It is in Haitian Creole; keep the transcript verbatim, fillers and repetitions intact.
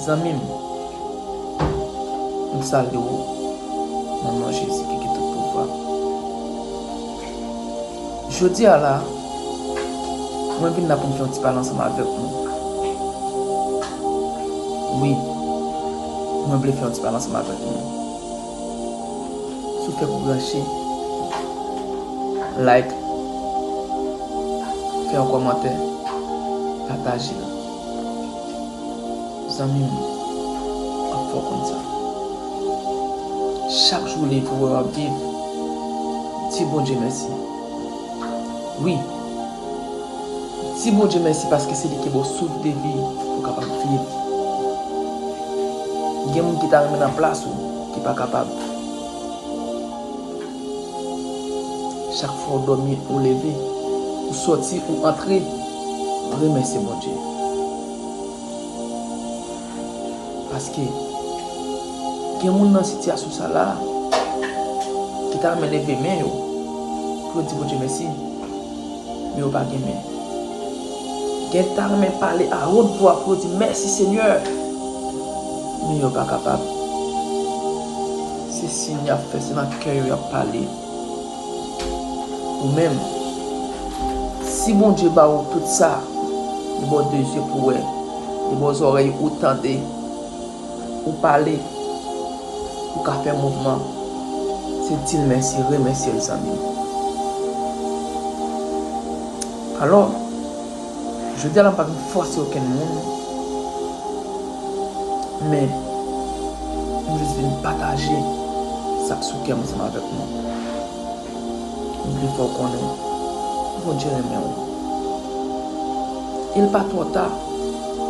Zanmi m, m salye w nan non Jezi ki gen tout pouvwa. Jodi a la, mwen vin la pou m fè yon ti pale ansanm avèk nou. Wi, mwen vle fè yon ti pale ansanm avèk nou. Si w fèk ou branche, like, fè yon kòmantè, pataje l. Zanmi m, m ap fè w konn sa. Chak jou w leve w wè w ap viv, di Bondye mèsi. Wi, di Bondye mèsi paske se li ki ba w souf de vi pou w kapab viv. Gen moun ki ta renmen nan plas ou ki pa kapab. Chak fwa w dòmi, ou leve, ou sòti, ou antre, remèsye Bondye. Paske gen moun nan sitiyasyon sa la ki ta renmen leve men yo pou yo di Bondye mèsi, men yo pa gen men. Gen ta renmen pale a wot vwa pou yo di mèsi Senyè, men yo pa kapab. Se siy y ap fè, se nan kè yo y ap pale. Ou menm, si Bondye ba ou tout sa, li ba w de zye pou wè, li ba w zòrèy ou tande, ou pale, ou ka fè mouvman, se di l mèsi, remèsye l, zanmi m. Alò, jodi a la, m pa vin fòse okenn moun, men m jis vin pataje sa k sou kè m ansanm avèk nou. M vle fè w konnen Bondye renmen w. E l pa twò ta